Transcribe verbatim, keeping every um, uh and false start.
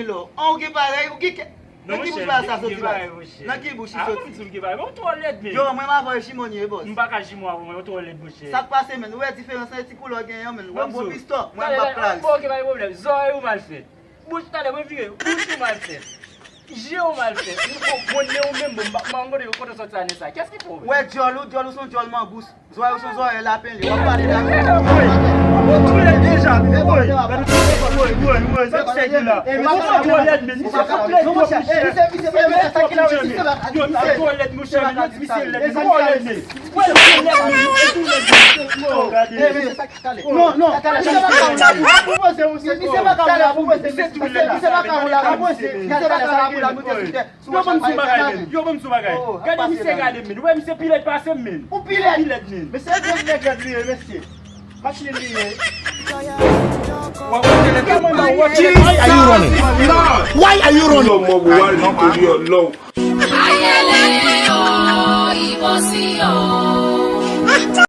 Lò, an ou gen parèy, ou gen kè. Nan ki bouch bagay sa soti la? Nan ki bouch li soti? Ou twò lèd, men. Yo, mwen m avè w chimonye, bòs. M pa ka jimo avè w, mwen, ou twò lèd, monchè. Sa k pase, menn? Ou wè diferans nan ti koulè w genyen an, menn? Ou wè m bon pistò, mwen m p ap klaris. Bon, ok, pa gen pwoblèm. Zòrèy ou mal fèt. Bouch talè, mwen vire. Bouch ou mal fèt. Je ou mal fèt. Ou bon, bon nen ou menm, bon, m pa m pa konn kote w soti sa nen sa. Kès ki fè w? Ou wè djòl ou, djòl ou se yon djòl mangous. Zòrèy ou se yon zòrèy lapen li. W ap pale la. Ou tou lèd deja. Woy, gade tout lèd. Woy, woy, woy, sa k fè ki la? Ou pa twò lèd, men. Misye twò lèd, twòp, monchè. Misye twòp, monchè, men. Yo, sa twò lèd, monchè, men. Misye lèd, men. Woy, misye lèd, men. Misye tou lèd, men. Yo, gade. Non, non. Misye pa ka ou la pou. Misye pa ka ou la pou. Misye tou lèd, misye pa ka ou la pou. Misye pa ka ou la pou. Yo, ban m di yon bagay, men. Yo, ban m di yon bagay. Gade misye, gade, men. Ou wè misye pi lèd pase m, men. Ou pi lèd. Pi lèd, men. Mesye, gwo nèg lèd li ye, mesye. Machin li ye. Why are you running? Why are you running? Yo, mwen, why you running?